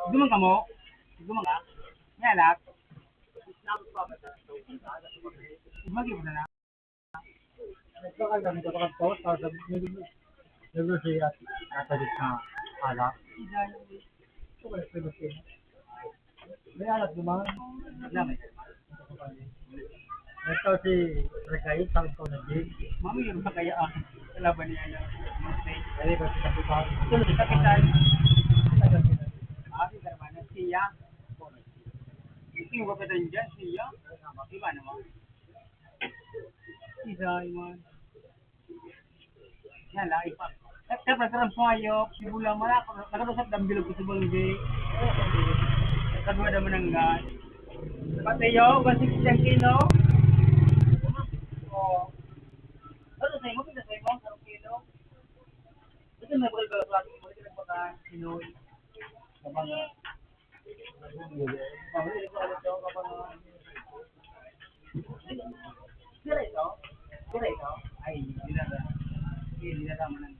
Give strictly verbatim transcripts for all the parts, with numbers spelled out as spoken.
Guman ka mo? Guman ka? May alak? Magi mo na na. Nagkakal kami kapag post, tapos nag-, nag-, nag-, siya, nasa gitna, alak. Ito pala, pwede siya. May anak naman. Wala, may anak. Ito si Regay, sa ito na di. Mami, yung pa kaya, ah, kalaban niya na. Ay, ba, sa kapitan. Ito na si kapitan. Ah, si Carmana, siya. Ito yung kapitan dyan, siya. Iba naman. Isa, iwan. Yan lang, ipa-, eh, siyempre, sarap sa ngayo, sibula, malako, nakatusap ng bilog ko sa banggi. Kadwa naman ang gas. Pati yo, one sixty ang kilo. O. Ano sa imo? Pila sa imo? Sarong kilo? Ito may bakal-bakal, bakal-bakal, sinoy. Sabang, ah, Direto? Direto? Ay, hindi na, hindi na tama na.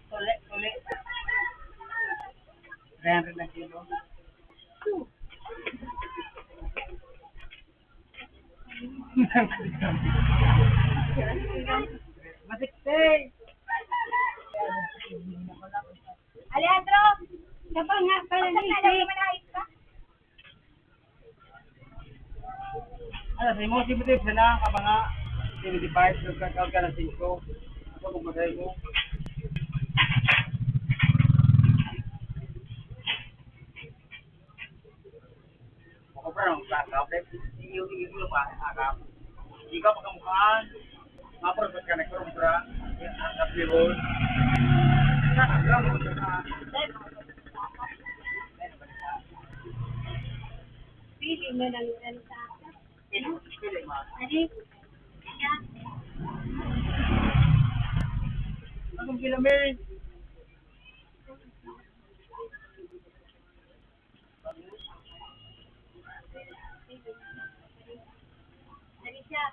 Tuli, tuli. Three hundred na kilo. Masikse. Sa imo, seventy-five sana, kabanga, seventy-five, nagkakaon ka ng singko. Ako, kung magay mo. Ako, bro, ang kakap, eh, iyo, iyo, iyo, pa, kakap. Ikaw, pagkamukaan, maprosot ka, nagpro-, bro, ang kapibol. Sa, sa, sa, Pili mo ng ano sa akin. Pili, pili mo. Ano? Siya. Anong pila, Mary? Ano siya?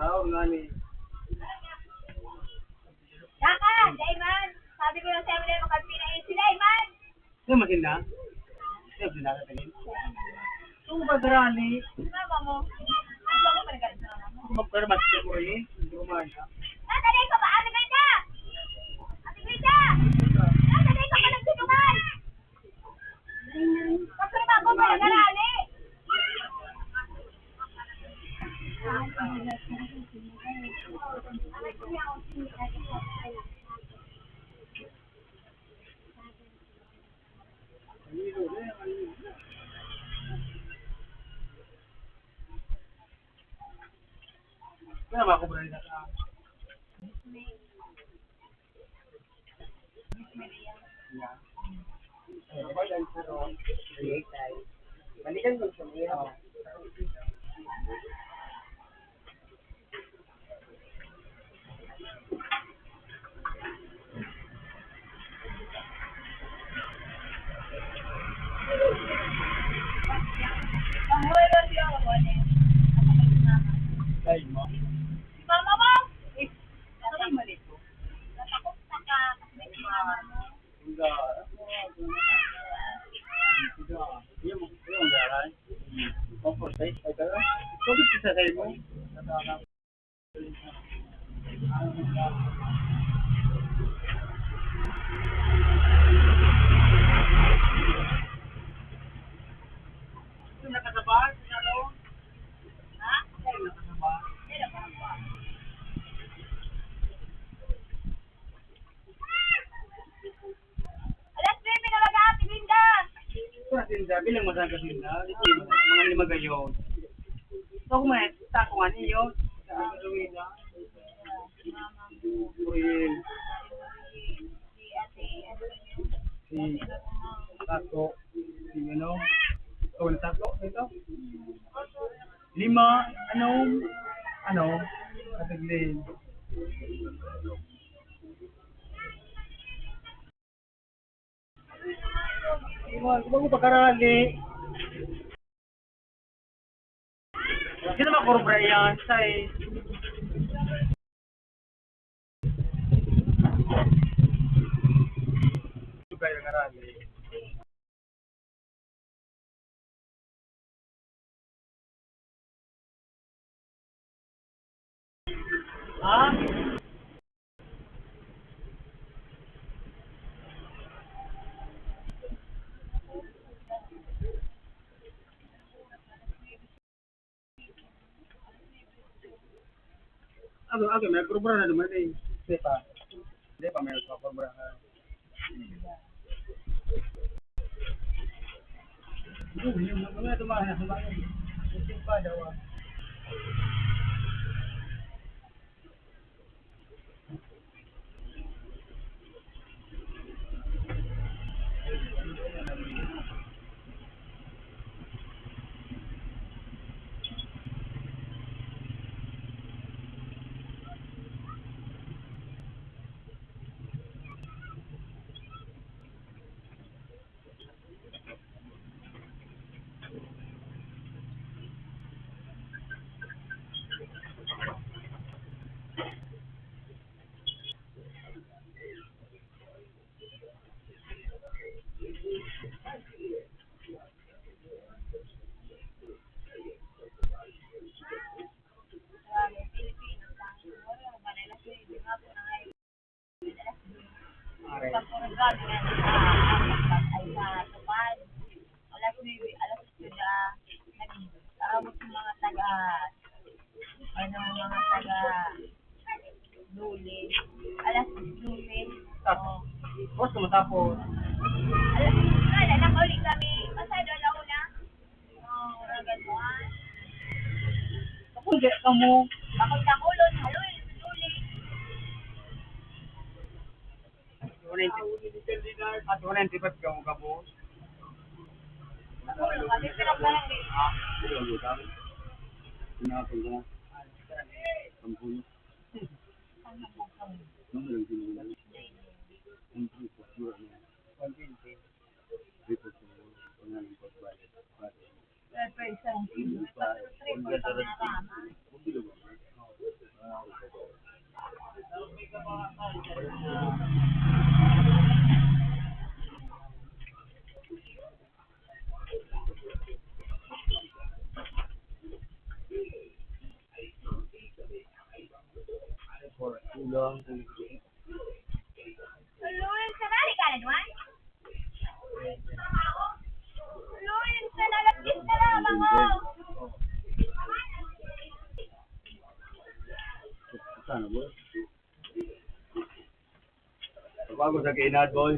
Tao nga ni. Saka, Dayman, sabi ko lang sa'yo, wala yung magkapinain. Si Dayman! Ano, matinda? Ano, matinda ka, Dayman? Ito ba, darani? Mama mo. Mama mo, panagal sa mama mo. Magkarabas ka mo rin. Hindi ko mahal ka. Nasa Dayman ka ba? Ate Brenda! Ate Brenda! Nasa Dayman ka ba nagsinuman? Kaya ba ako, Brenda, ka? Balikan ko sa iya. Ay, mo. Si mama mo? Eh, ako yung mali ko. Natakot ka kasi may mama mo. Alas nuebe na baga, Ate Linda! Ito na, Linda. Bilang mo saan ka, Linda? Ito yung mga lima gayon. Ito ako, may tako nga niyo. Sa Halloween, ha? Real. Si Tako. Si ano? Ito, ang Tako. Ito. Lima, ano? Ano? Katigling. Iwan, kung ako pagkarali. Sino ba kurubra yan? Sa eh. Sugay ang karali. Ha? Ako, ako, may kurubra na naman eh. Di pa. Di pa, may kurubra. Yung mga tumahan ako, yung pa daw, ah. Alas nuebe, alas otso na, nag-aabot yung mga taga, ano, mga taga Luli. Alas nuebe. Ah, oo. Tapos matapos? Alas, wala, nakauli kami. Pasado alauna. Oo, mga ganun. Tapos, di ka mo. Bakit nakulon? Haloy, Luli. Two ninety. Ah, two ninety-five ka mo, kabos. Nakulon kami, pero parang di. Ah, hindi ko alam. Hindi ko alam. Sampulo. Ano lang, sampulo. Ang three, four, ano. One twenty. Three, four, ano, ang pagbayad. Pero isang kilo, three, four, Kulang. Lunes na balik ka na, Duan? Lunes na, alas diyes na lamang, oh. Sana, boy. Bago sa kainad, boy.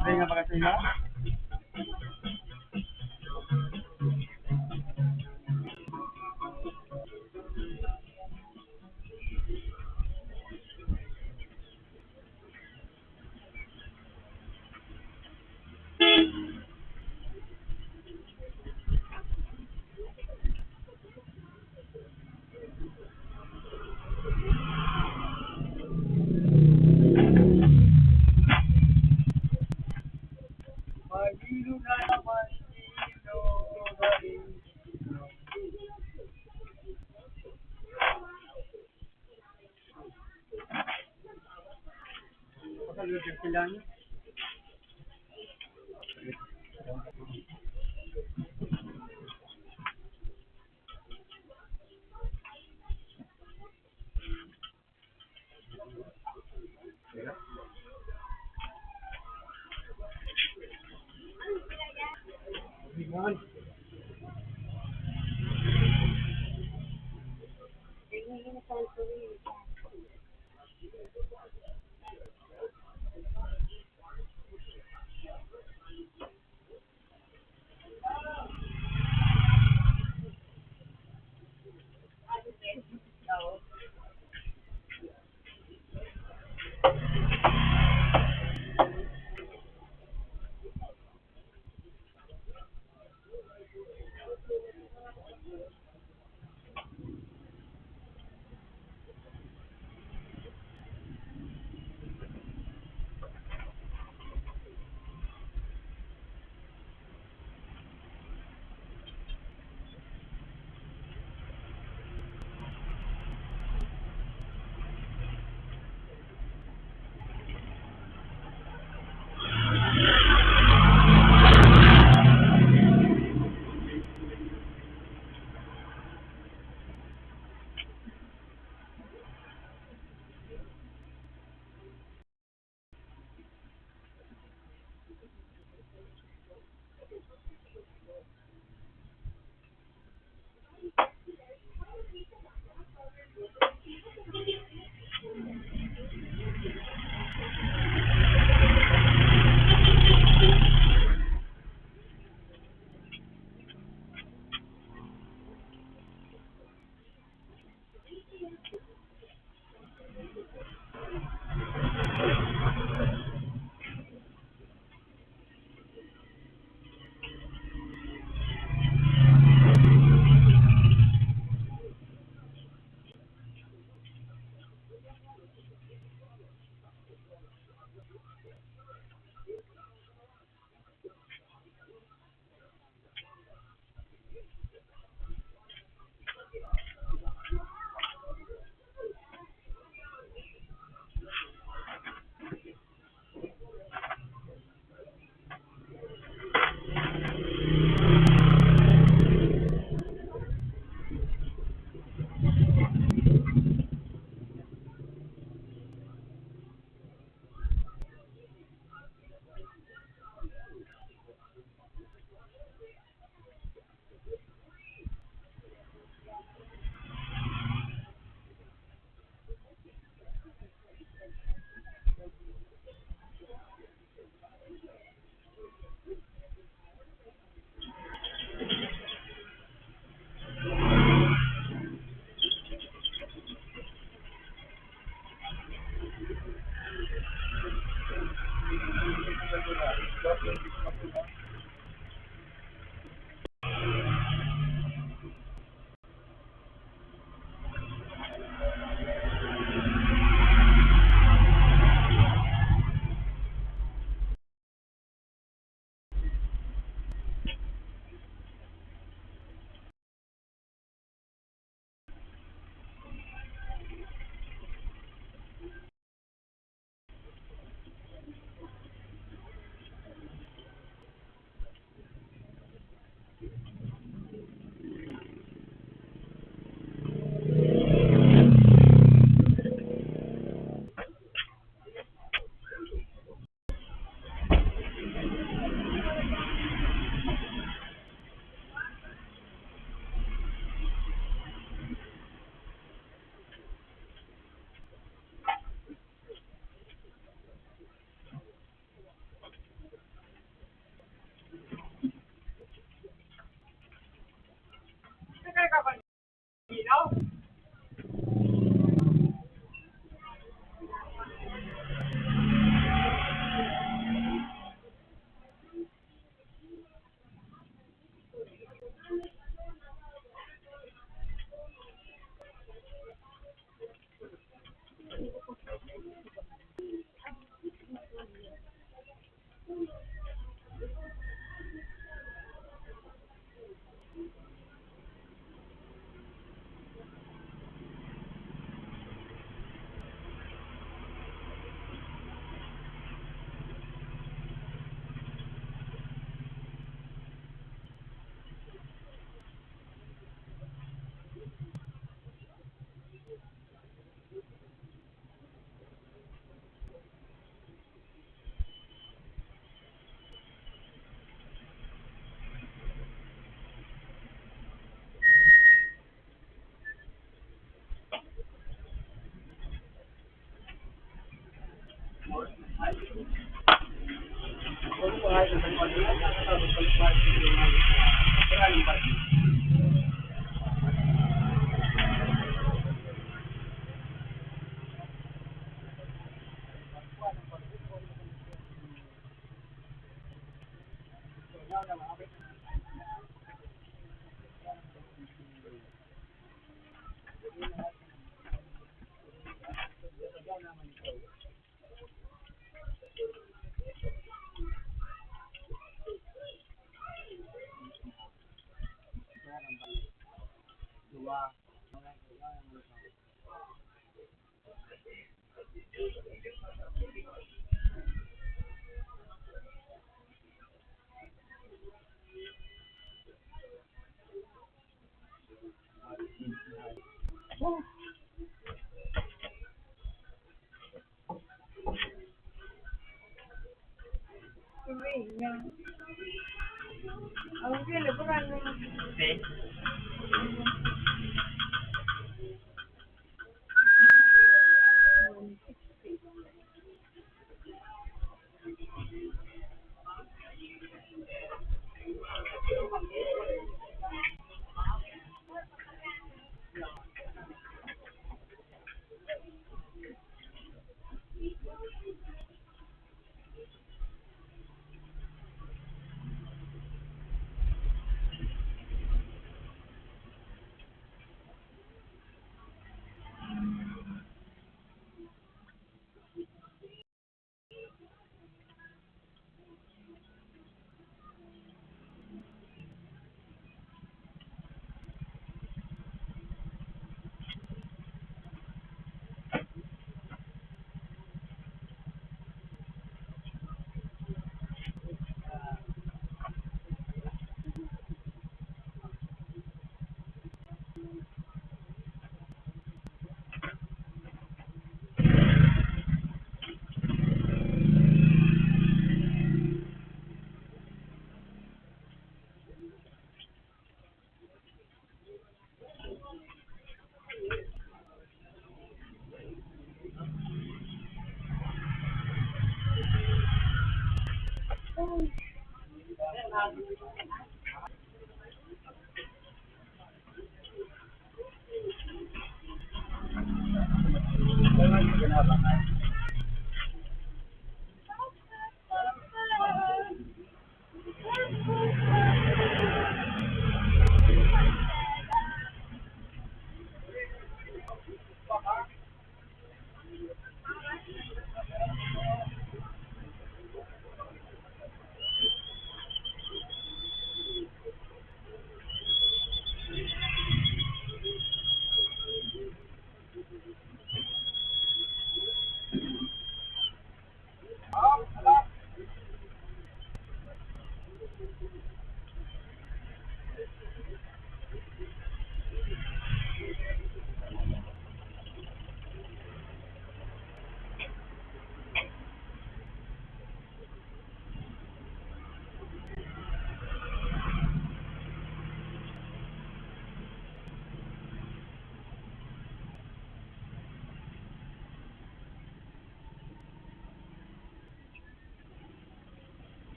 Ay, nga pagkasaya.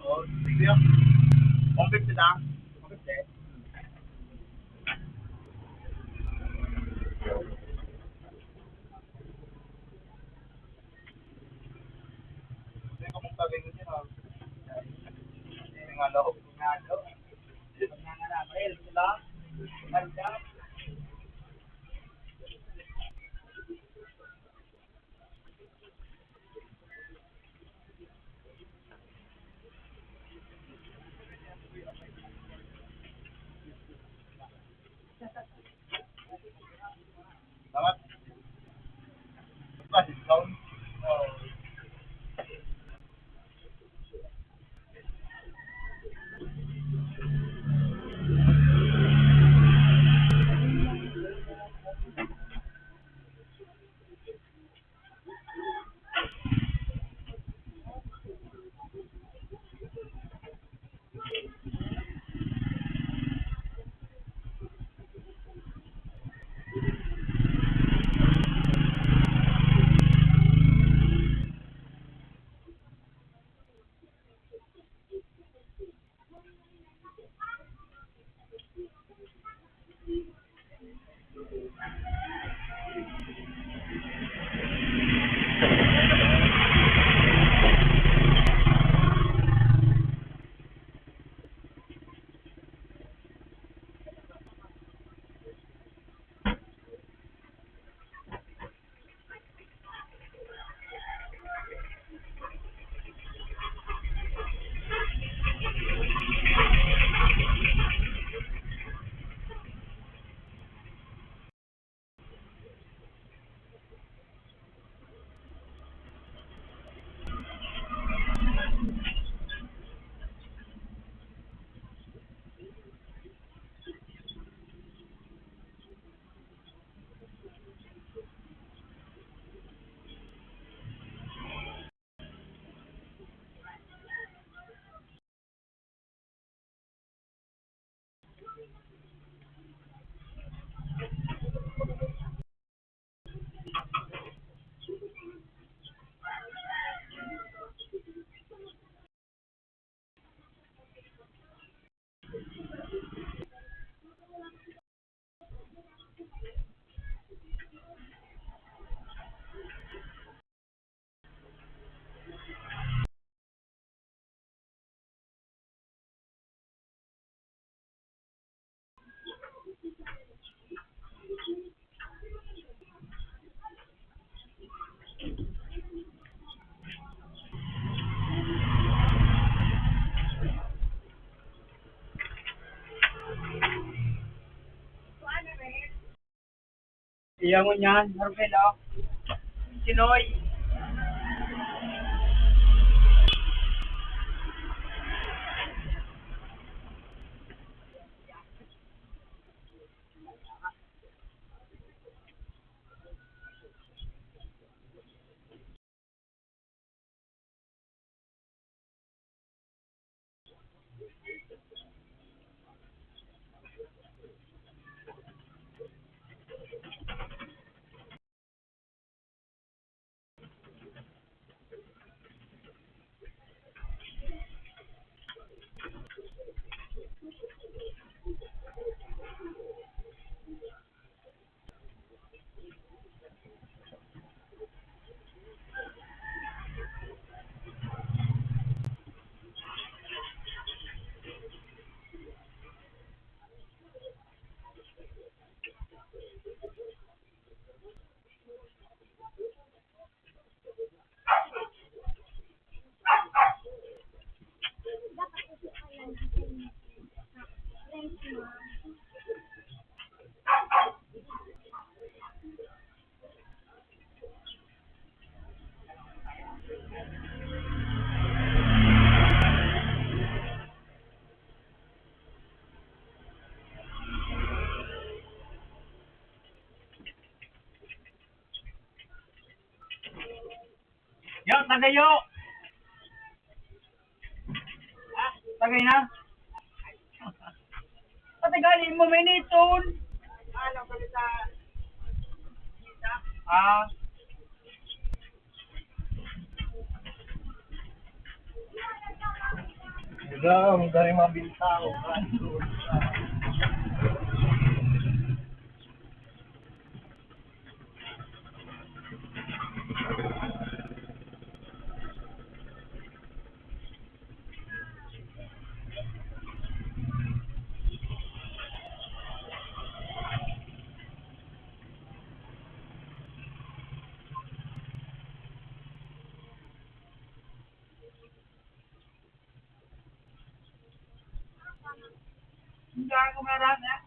Oh, sige. Kompleto na. Kompleto. Hindi ko mong sabihin yun, ah. Yung ano, yung ano. Yung nangangamaril sila. Ganda. Iya ngunyan, Marvel, oh. Si Noy. Yo, tagayo! Tagay na? Pati gali mo, may niton. Ah. Ikaw, ang galing mga bintang. Hindi ako marami, ah.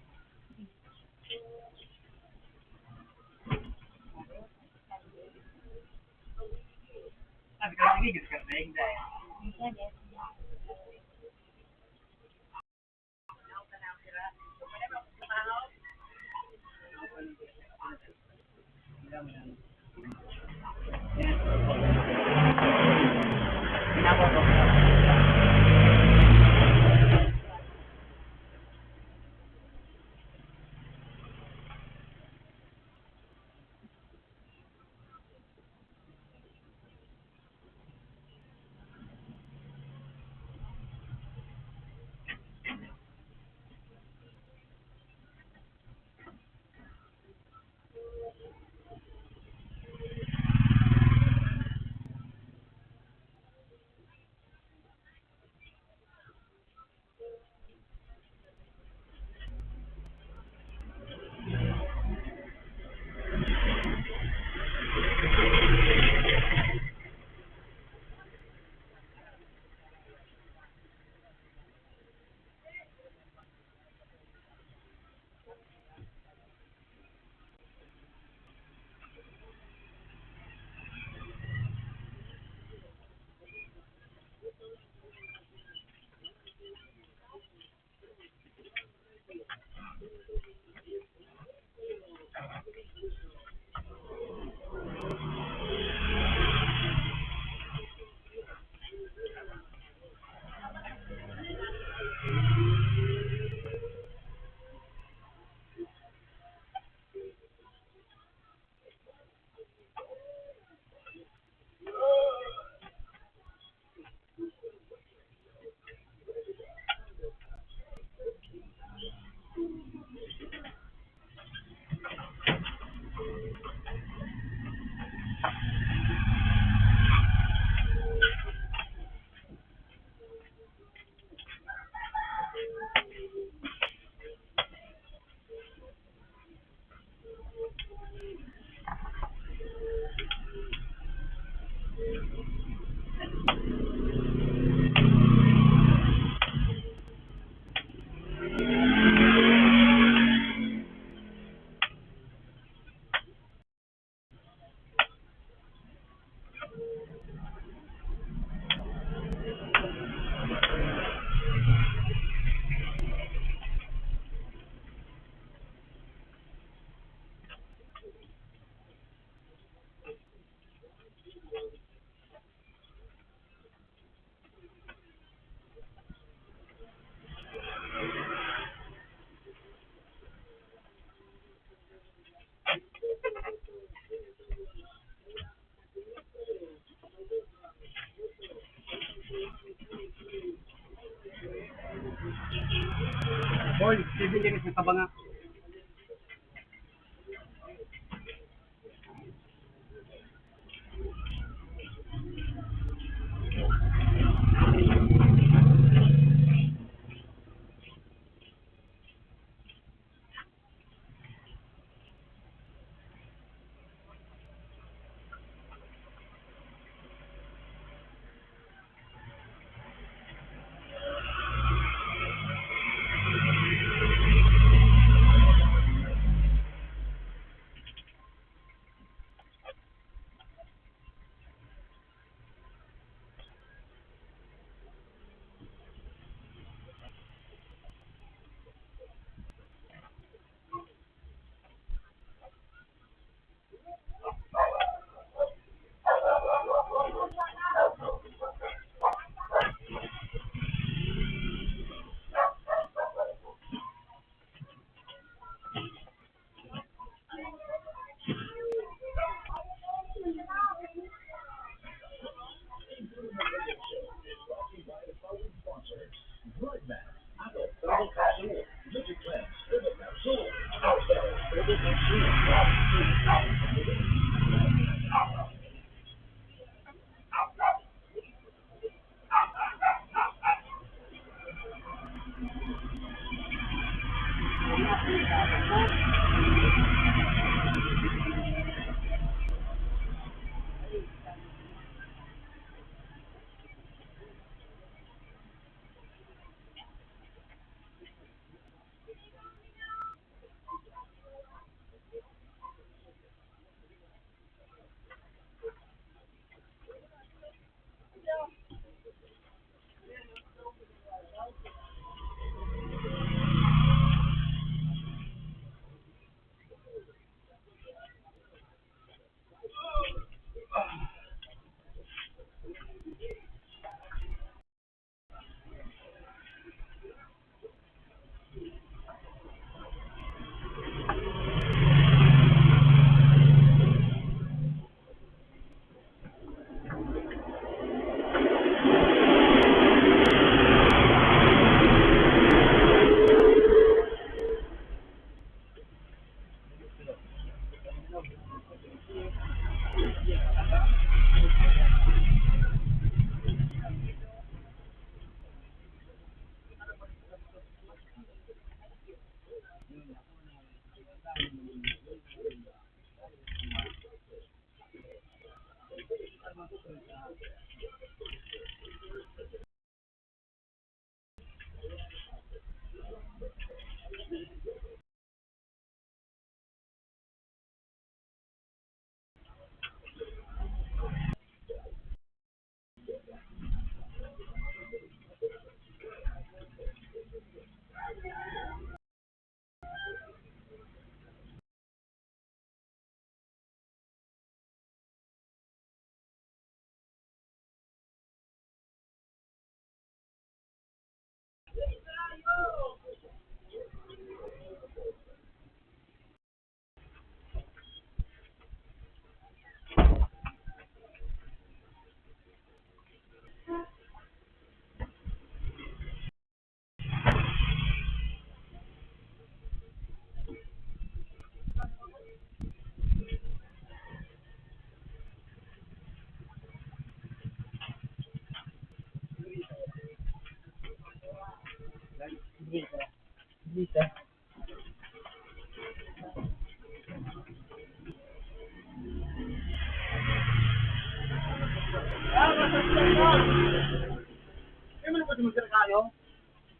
Paul, Steven Dennis ng Kabanga.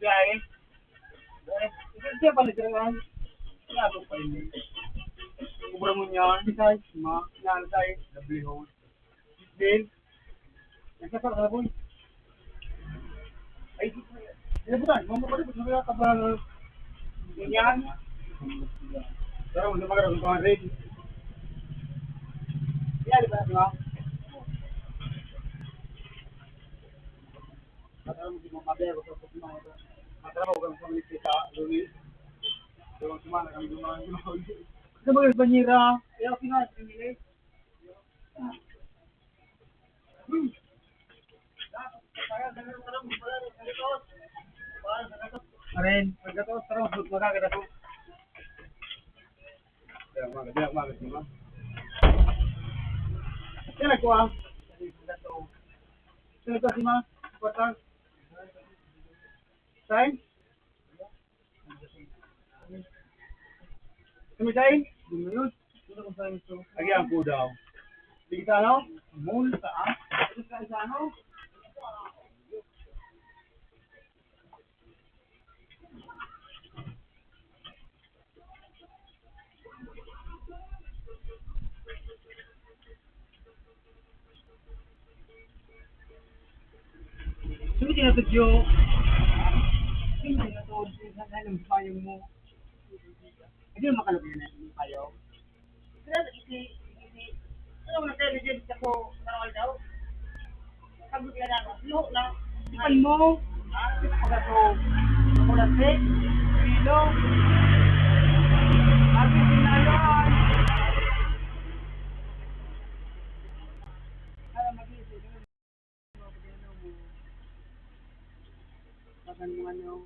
Biyahe. Eh, hindi pa nagkakaroon. Wala pa pa yun. Kubra mo niyan. Besides, ma, yan, guys, livelihood. Then, nagkasal ka na, boy. Ay, hindi po tayo. Mga kapatid, gusto ko yung kabahan ng ganyan. Pero, hindi magkaroon ko ang red. Yan, di ba? Di ba? Matrabaho kami sa mga ito. Matrabaho kami sa mga ito sa Lunes. Dalawang semana kami dumaan. Ano ba yung banyera? Kaya pinag-, pinili. Hmm. Friend, pagkatapos, tara, magkakita ko. Kaya umaga, kaya umaga, di ba? Kaya nagkuha. Kaya nagkuha si ma, kwarta. Sign? Kami sign? Di mo yun? Lagi ang kudaw. Sige sa ano? Mall, saan? Sige sa ano? Sino tinatudyo? Sino tinatudyo? Saan ang payong mo? Hindi mo makalagay na yung payong. Grabe, isi, isi. Ano mo na tayo, legit ako, marawal daw. Sabi ko na, no, na. Ipan mo. Ha? Pagato. Kulate. Pilo. Sabi, sinayon. Para mag-iisip. Pakan mo ano.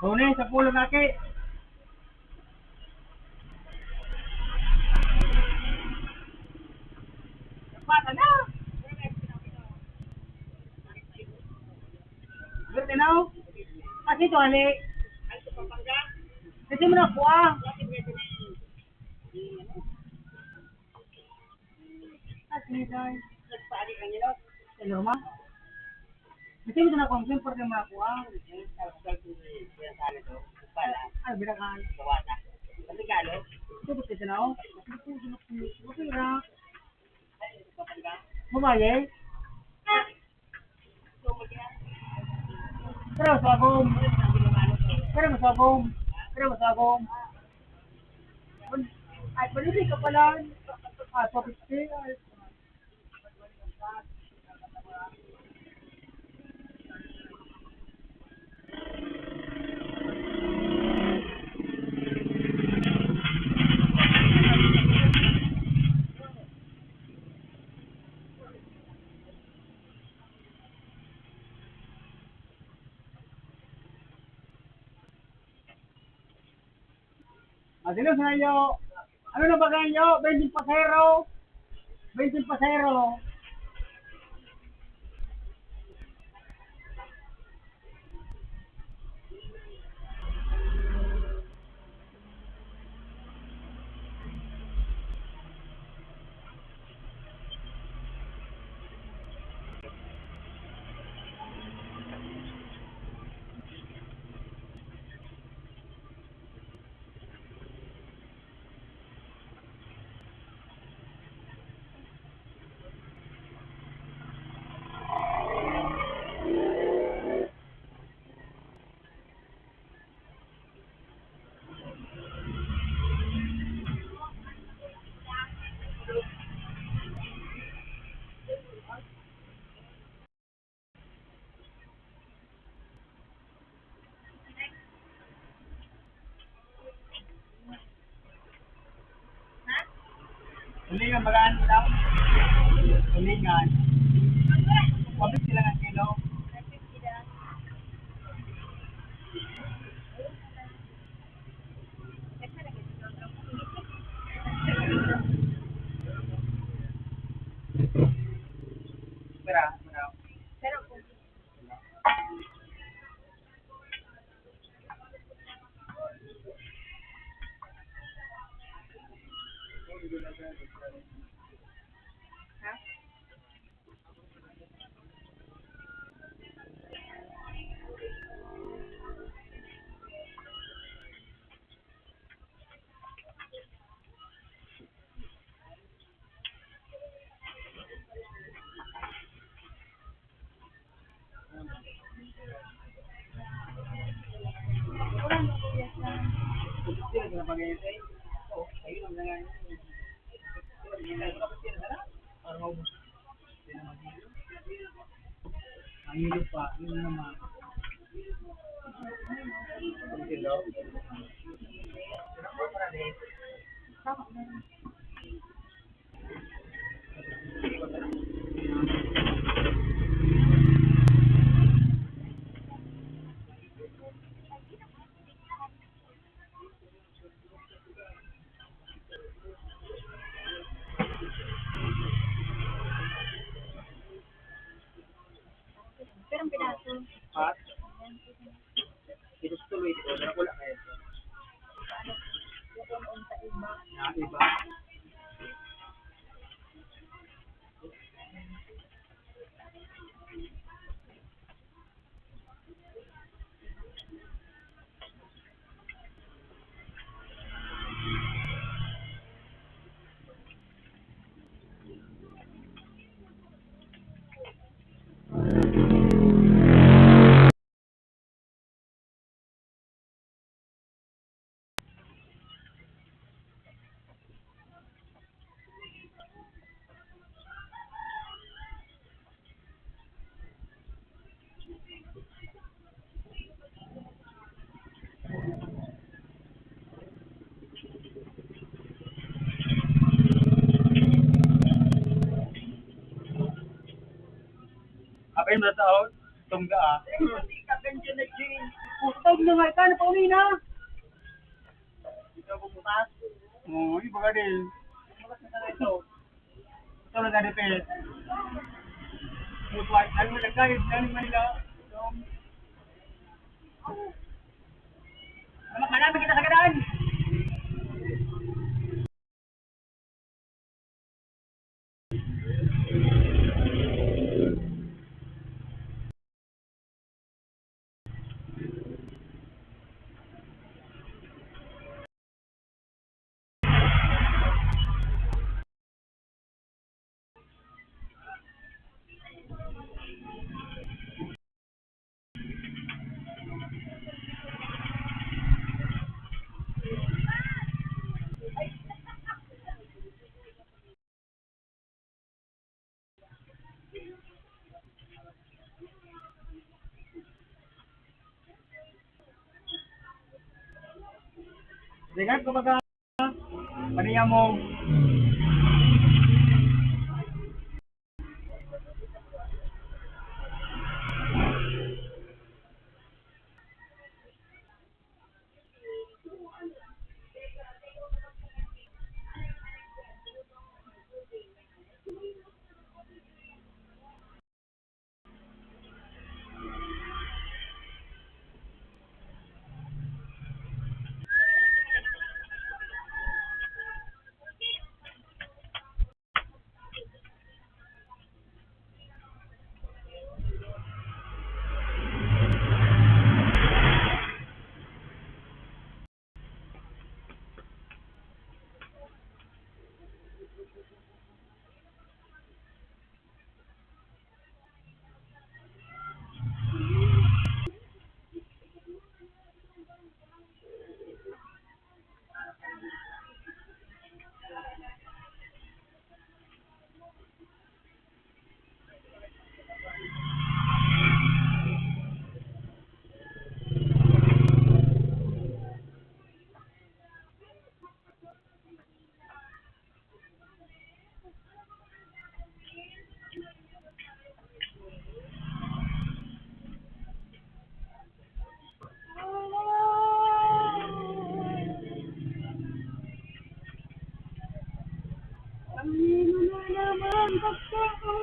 Rone, sa pulo na, Ki. Bata na. Birthday na, oh. Kasi ito, hali. Kasi mo na kuha. Kasi ito, ay. Sa luma. Kasi mo na kuha, siyempre, mo na kuha. Ay, birakan. Ito, gusto ko na, oh. Okay ra. Babae? Pero sa agom. Pero sa agom. Pero sa agom. Ay, malili ka pala. Ah, two fifty. Ay. Madilos na, yo. Ano na ba kayo? Benteng pasero. Benteng pasero. Ulingan, magaan lang. Ulingan. Wabit sila ng kilo. Pera, pera. Ang hilo pa, yun naman. Ang hilaw. Pirang piraso. Pat? Pinos tuloy ito. Wala, wala kaya ito. Yung sa iba. Na iba. Apay mo na tao, tungga, ah. Putog na nga, ikaw na pauli na. Ito, bubutas. Oo, iba ka din. Bubutas na ka na ito. Ito na gani, pe. Bubutas, lalo na nagkahit, lalo na Manila. Manami kita sa gadaan. Sigat, kumbaga, paniya mo. Ang hino na naman, pagkaon.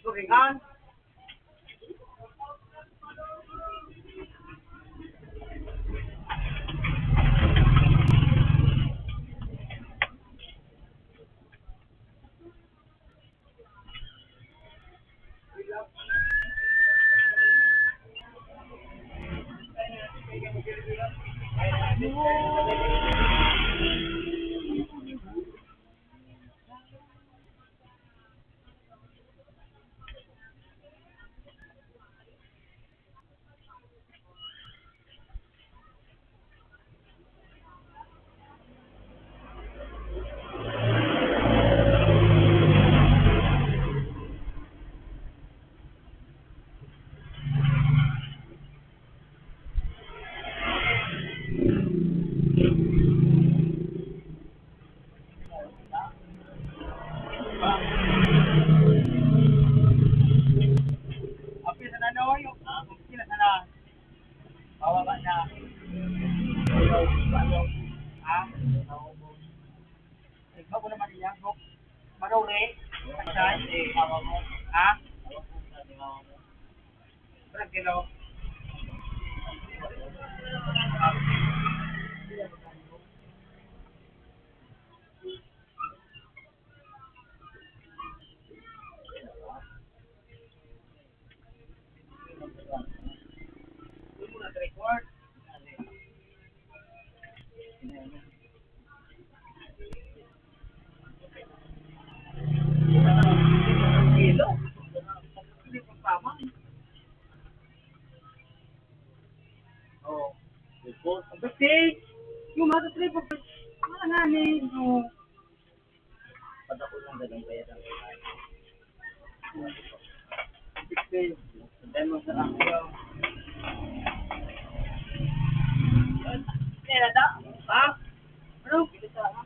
Turingan. Apil sa nanoy, apil sa na. Bawa ba na? Ha? Ikaw ko naman niya, Gok. Maruri. Patay. Ha? Tranquilo. Tranquilo. Hindi ko tama. Oo. Report. Ang kasi, yung mga tripo, mga nani, no. Padako lang, dagang bayad ang kailangan. Sixteen. Dahil mo sa lang. Kaya na, ha? Ano? Pagkakala.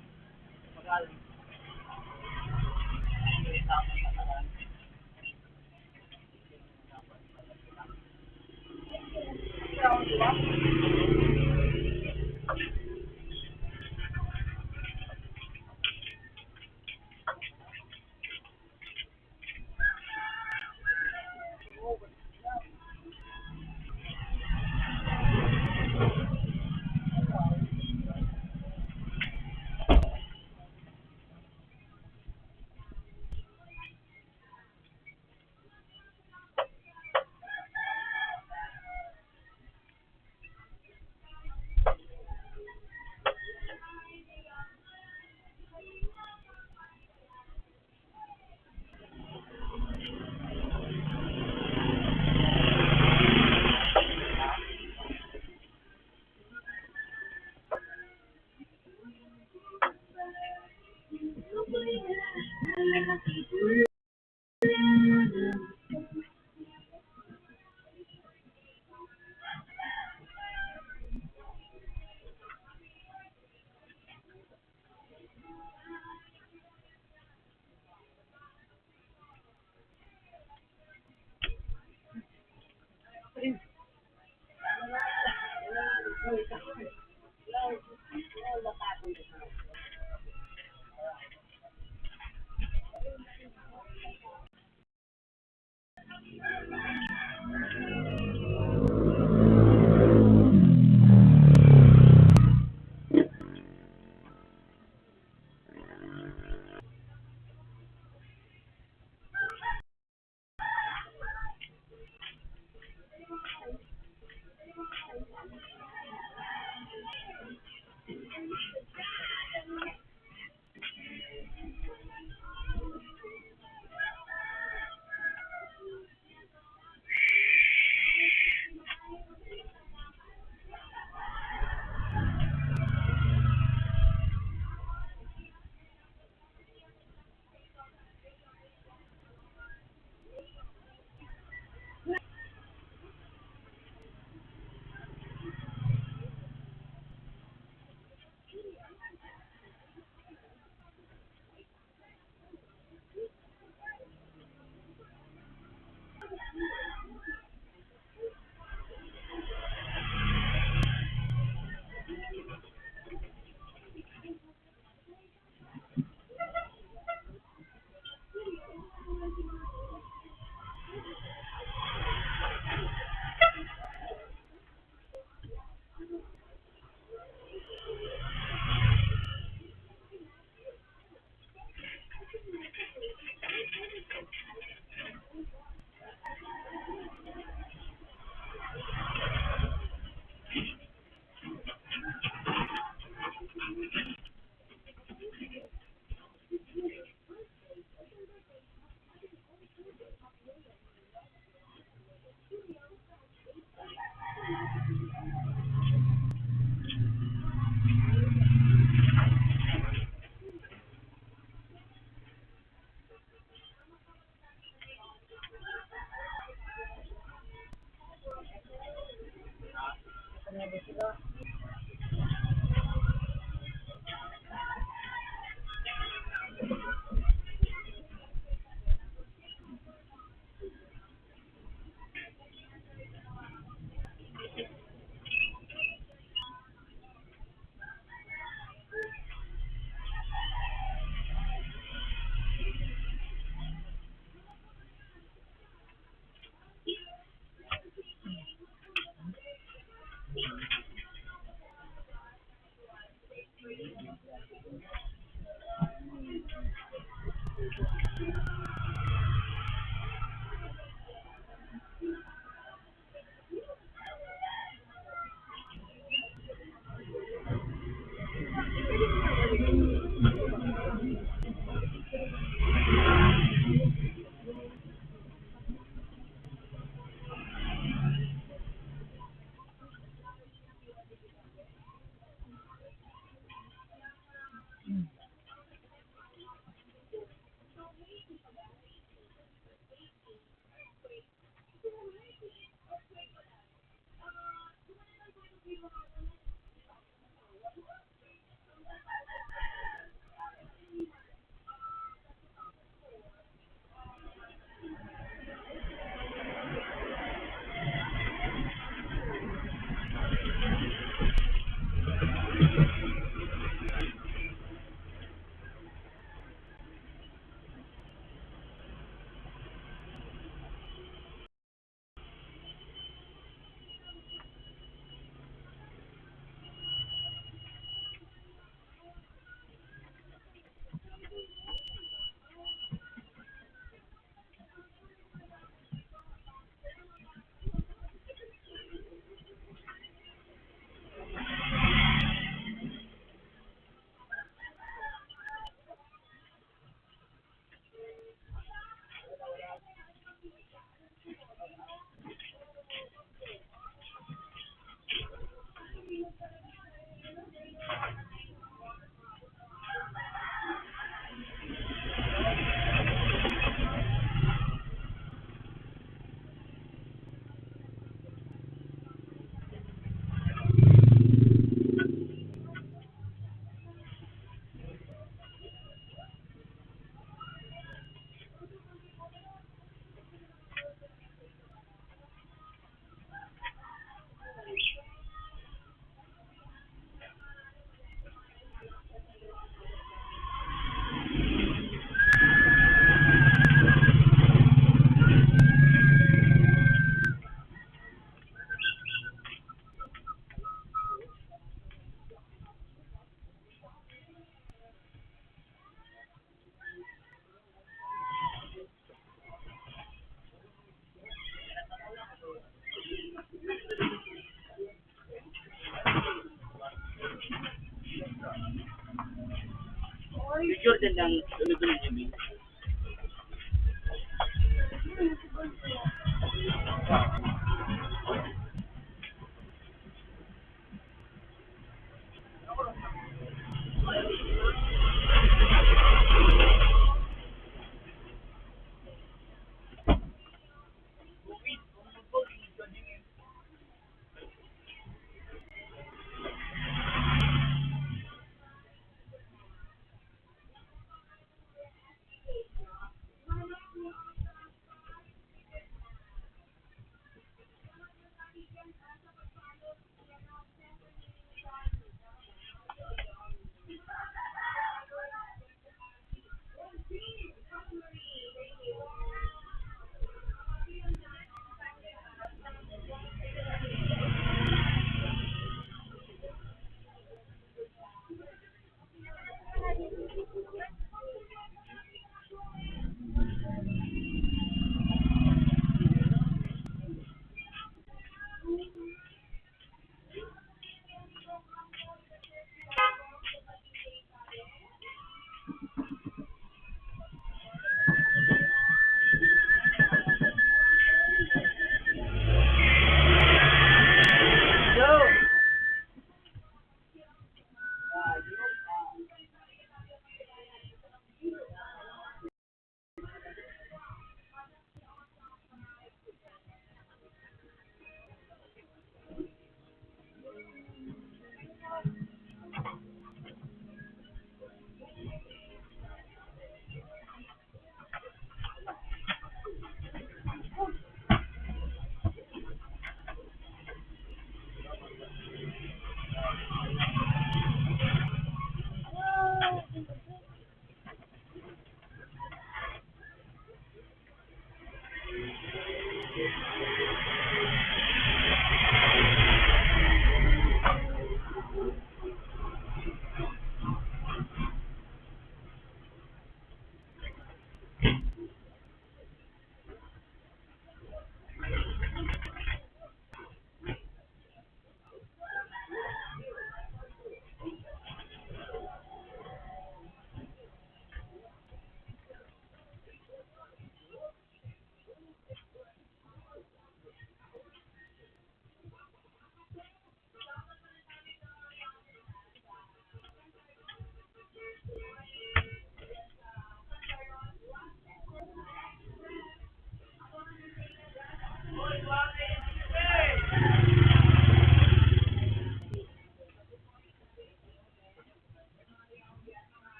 Si Jordan lang, sunod-sunod niya, Bing.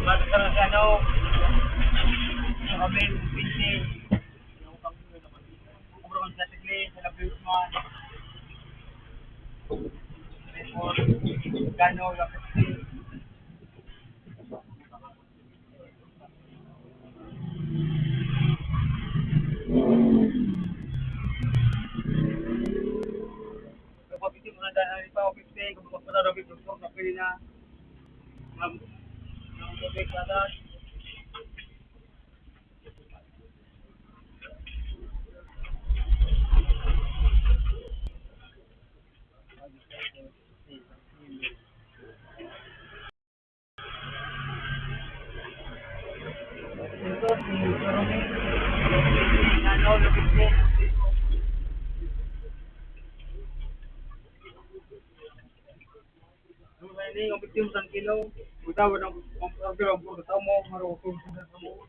Basta sa ano, sa kami, pinti. Kubra man sa tikli, sa labi man. Gano, yung fifty. Kapag fifty mo na dahil pa, fifty, kapag pa na, David, doktor, kapili na. Mam-, mam-, tubig, patas. Ang fifty mo, san kilo. Utaw, ang, ang, ang kilo, ang puro tao mo, maro, ang puro tao mo.